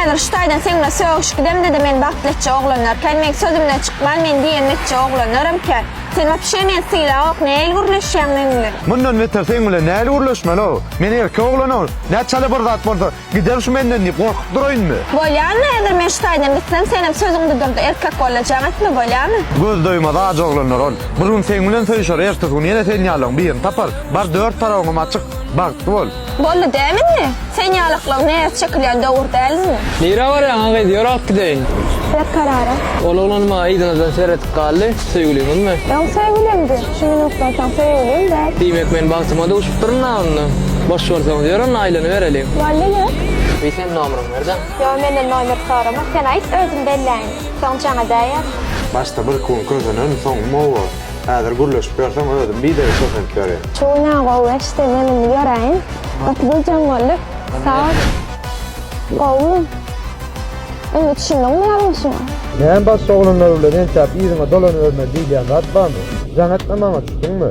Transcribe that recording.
Häzir şu taýdan seň bilen sögüşip gidemde-de meni bagtly etjek oglanlar kän. Meň sözümden çykman, men diýenimi etjek oglanlaram kän. Sen wapşe meni sylagok, nähili gürleşýäň meň bilen? Mundan beter seň bilen nähili gürleşmeli-ow? Men erkek oglan-ow. Näçe-le bir zat bolsa, gider şu menden diýip gorkup duraýynmy? Bolýamy häzir men şu taýdan gitsem, senem sözüňde dur-da erkek bol-da jaň etme, bolýamy? Göz doýmaz aç oglanlar ol. Bir gün seň bilen söýüşer, ertesi gün ýene sen ýalyň birini tapar. Bar dört tarabyňam açyk, bagtly bol. Boldy dämi indi? Sen ýalaklygyň näz çekilýän döwür däl indi. Nirä barýaň a gyz, ýör alyp gideýin. Berkarara. Ol oglan maňa yzyňyzdan seredip galdy, söýgüliňizmi? Öň söýgülimdi, şu minutdan soň söýgülim däl. Diýmek men bagtyma duşupdyryn-a onda. Boş bolsaňyz ýör onda aýlanybereliň. Boldy ýör. Wiý sen nomeryňy ber-de. Ýok menden nomer sorama, sen aýt özüm belläýin. Soň jaň edäýerin. Başda birki gün kösenen, soň mowa. Häzir gürleşip ýörseň özüm biderek kösenip ýörýän. Şu gün-ä gowy geçdi, men indi ýöräýin. Gaty güýjem boldy. Sag bol. Gowumy? Indi düşündiňmi ýalňyşyňa? Näme başga oglanlar bilen entäp yzyňa dolanybermeli diýilýän zat barmy? Jaň etme maňa düşdüňmi?